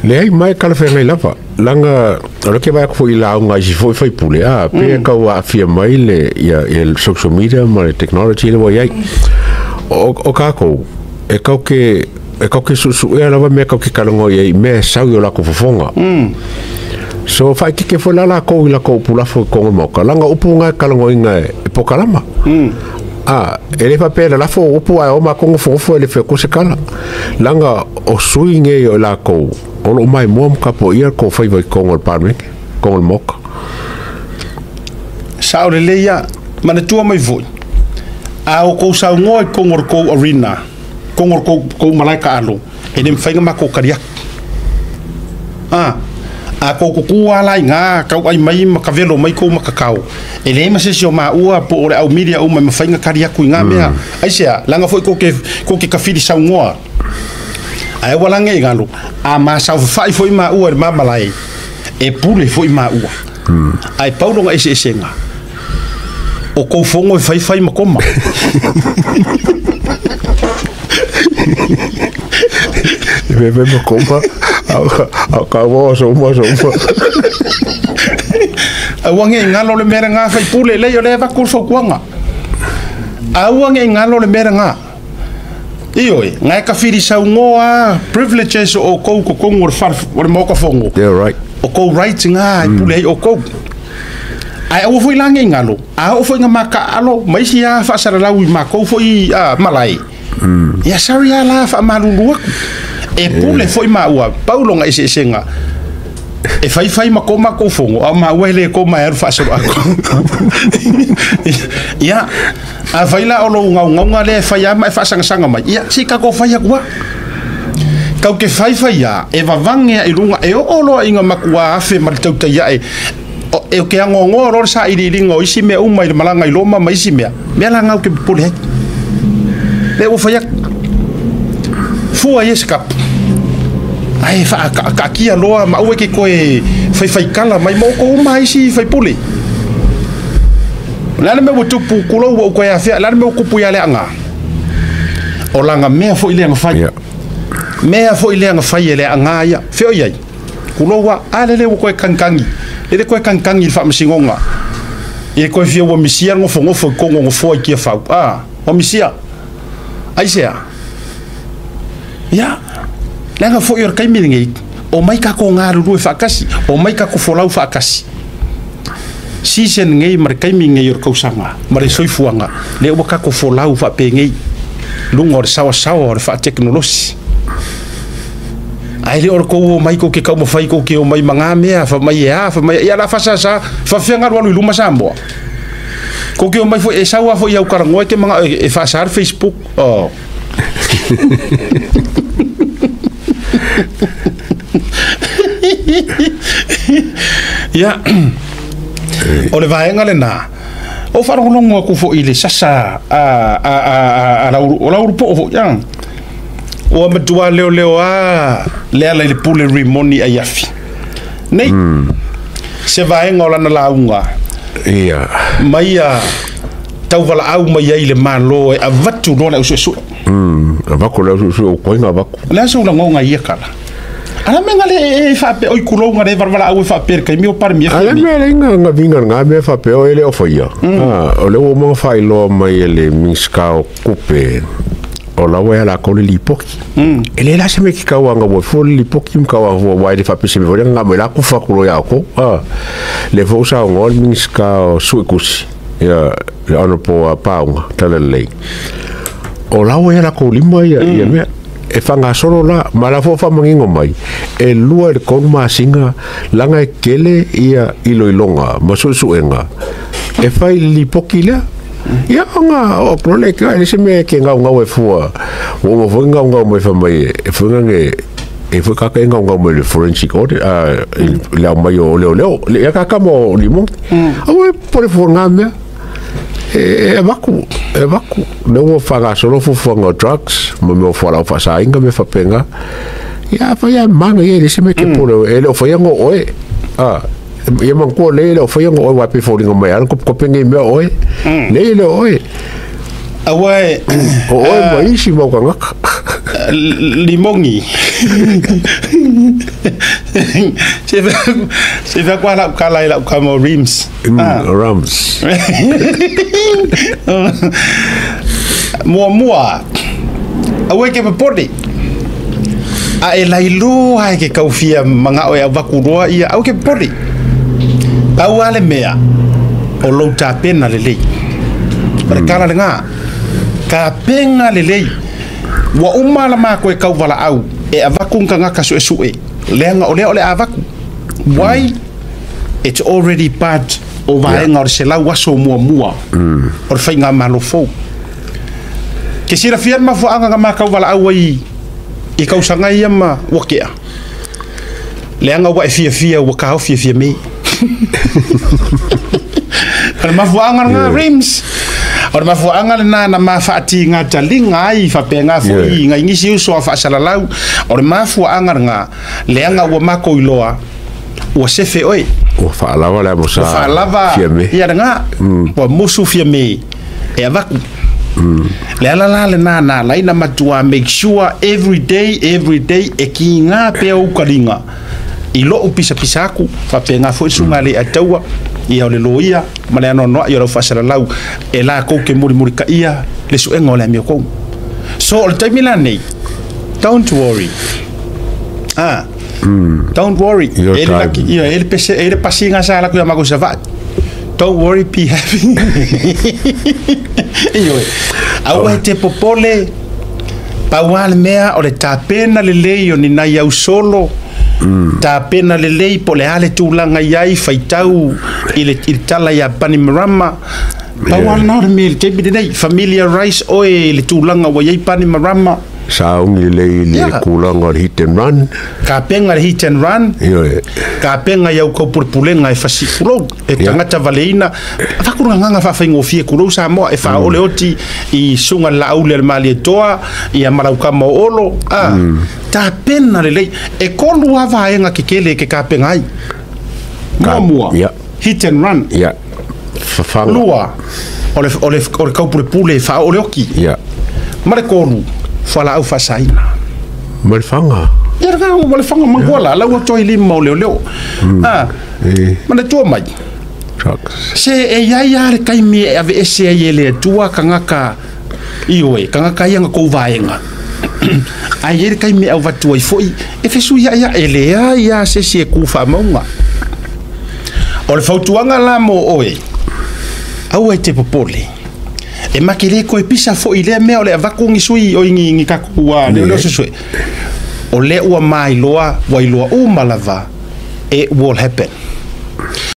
Leai mai talafeagai lava laga o le ke vaai atu foi i lauga a isi foi faipule a pe tau aafia mai le ia ia le social media ma le technology lea ua i ai. O tatou e tatou te e tatou te suesuea lava mea tatou te talanoa i ai i mea e sau i o latou fofoga. So faaeteete foi la latou i latou upu lafo i totonu o le Maota laga o upu na e talanoaina e polokalama. A, e le faapea e lalafo o upu ae o matou nofonofo e le fai atua se tala. Laga o sui nei o i latou o lo o maimoa ma tapuaia le tou faiva i totonu o le Palemene, totonu o le Maota. Sao lelei a. Manatua mai foi, a outou saunoa i totonu o le tou arena, totonu o le tou, tou malae taalo, e le mafai ona matou tali atu. A, a tou tutu lava la i ina, tauai mai ma tavelo mai tou matatao, e leai ma se isi o maua po o le au media uma e mafai ona tali atu i na mea. Aisea? Leaga foi tou te, tou te tafili saunoa. Ae aua la ne i galo, a ma saofafai foi maua i le ma malae, e pule foi maua. Ae pau lona eseesega, o kou fono e faifai ma koma. E faifai ma koma, a o kaua o aso uma aso uma. Aua ne i galo le mea lena faipule, leai o lea e avatu le fautuaga. Aua ne i galo le mea lena. Ioe, na e tafili saunoa privileges o outou i totonu o le fale o le Maota Fono. Yeah, right. O kou rights na e pule ai outou. Ae aua foi la ne i galo, a oo foi ina ma taaalo ma isi lava faasalalau i matou foi malae, ia sorry lava la faamalulu atu. E pule foi maua, pau lona eseesega, e faifai ma ko matou fono, a o maua e le koma e alu faasolo atu. Ia, afai la o lou gaugauga lea e fai lava ma e faasagasaga mai, ia, se i tatou fai atu lava. Tatou te faifai lava, e vavage lava i luga, e oo loa ina matua afe ma le tautai ae, e ke agoagoa loa le sailiiliga o isi mea uma i le malaga i Roma ma isi mea, mea la na ou te popole ai. Lea ua fai atu, fua ia se kapu, ae faakaatia loa ma aua e te toe faifaitala mai ma outou uma isi faipule. O le a le mea ua tupu, tulou ua ou toe afea, o le a le mea ua tupu ia Leaga? O lana mea foi lea na fai. Mea foi lea na fai e Leaga ia. Fea o i ai? Tulou a, a lele ua toe kagikagi, lele toe kagikagi i le faamasinoga. I le toe fia ua misia le nofonofo i totonu o nofoa i Tiafau. A, ua misia. Aisea? Ia, leaga foi o le taimi lenei, omai tatou galulue faatasi, omai tatou folau faatasi. Season lenei ma le taimi lenei o le tausaga ma le soifuaga, lea ua tatou folau faapenei, luga o le saoasaoa o le faatekonolosi. Ae le o le tou omai tou te taumafai tou te omai ma na mea, fai mai e a, fai mai, ia o le a faasasa, faafefea ona alualu i luma Samoa? Tou te omai foi, e sau lava foi i au talanoa e te manao e faasa le Facebook. Oh. Ia, o le vaega lena, o faalogologo atu foi i le sasa a o Laulu-poo foi, a, ua matua leoleo lava le ala i le pule rimoni aiafi. Nei, se vaega o lana lauga, mai ia tauvalaau mai ai le Malo e avatu loa le au suesue. Avatu le au suesue o koina avatu. O le a sou lagoga i ia tala? A le mea na le e faapea, oi tulou na le valaau e faapea i le taimi o Palemia A le mea le inga na vinga nga mea faapea o e le o faia. O le ua uma ona faailoa mai e le Minisita o Tupe o la ua ia latou le lipoti. E le la se mea ki tau anga ua fua le lipoti ma tau anga ua e le faapea se mea foi lea nga mai la kufa atu loa ia outou. Le foi ua saunoa le Minisita o Suetusi, ia le Honourable Paauga Talalelei, o la ua ia latou lima ia ia mea e faagasolo la, ma la foi faamanino mai, e 2 i le 3 masina laga e tele ia iloiloga ma suesuega e fai i le lipoti lea. Ia ona o atu loa lea e le se mea e ke gaugau e fua, ua uma foi gaugau mai fai mai e foi nage e foi kaka e gaugau mai le forensic audit le au mai o leoleo le ia kaka mo limon. Aua e pore fua ngā mea e avaku e avaku le ua faagasolo fuafuaga o drugs ma mea o fualaau faasaina mea faapena. Ia afai lava e maga ia e le se mea e te pore e le o faia no oe. Ia manatua le le o faia no oe aua e pei e foliga mai lava kopikopi nei mea o oe. Leai e le o oe. Aua e O oe ma isi mau tagata. Limogi. Se fa kwa la kala la kama rims. Rams. Mua mua. Awe ke popole. A e lailoa ai ke kaufia manga o e vakuroa ia au ke popole. Pau ale mea o lou tapena lelei. O le kala lenga. Ka penga lelei. Ua uma la mako e kauvala au e avaku nganga sue sue. Leanga o lea o le avaku. Why? It's already part o vaenga o le selau aso mua mua. O le whainga malofou. Ke sira fia mafuaanga nga makauvala au ai i kausanga ia ma wakea. Leanga ua e fia fia ua kao fia fia me. O le mafuaanga nga rims. O le mafuaanga lena na mafaati ngā talinga ai whapenga fo i ngā ingisi uso a whaasalalau. O le mafuaanga nga leanga ua mako iloa ua sefe oe. Ua whaalawa le amosa. Ua whaalawa ia nga. Ua musu fia me e avaku. Le ala la le nā laina matua make sure every day e ki ngā pea ukalinga. I loo pisa pisa aku whapenga fo i sunga le ataua ia o le loia ma le anoanoa ia o lau faasalalau e la kou ke murimuri ka ia le suega o le amio kou. So o le taimi lanei, don't worry. Don't worry. E le laki ia e le pese e le pasinga sa la ku ia mako sa va. Don't worry, be happy. Ioe. Aua e te popole pauā le mea o le tapena lelei o ni nai au solo. Tapena lelei po le ale tūlanga iai whaitau i le tala ia Panimarama. Pau ana o le mea le taimi lenei familiarize oe i le tūlanga wa iai Panimarama. Sa ungi lelei i le kūlanga o le hit and run. Ka penga le hit and run. Ka penga iau kaupulepulega e fasi kulou. E tangata valeina. Whakurunga nganga whawhaingofie kulou sa moa e whaole oti i sunga la aule al mali e toa i a maraukama o olo. Ta pena lelei. E kolu ava enga ke kele ke ka penga ai. Mua mua. Hit and run. Lua. O le kaupulepule e whaole oki. Mare kolu. Whala au whasaina. Ma le whanga. Ia le whanga, ma le whanga mangoala. Lau atoa i lima o leo leo. Ma le tua mai. Se e iai a le kaimi e ave ese ai e le atua kangaka ioe, kangaka ia nga kou vaenga. Ai e le kaimi au vatua i foi, e fesu ia ia e lea ia se si e kufa maunga. O le fautuanga la mo oe, au e te popole. E makele koe pisa fo i lea mea o le avaku ngi sui o ngi kaku ua leo leo susue. O le ua mai loa, wai loa umalava, it will happen.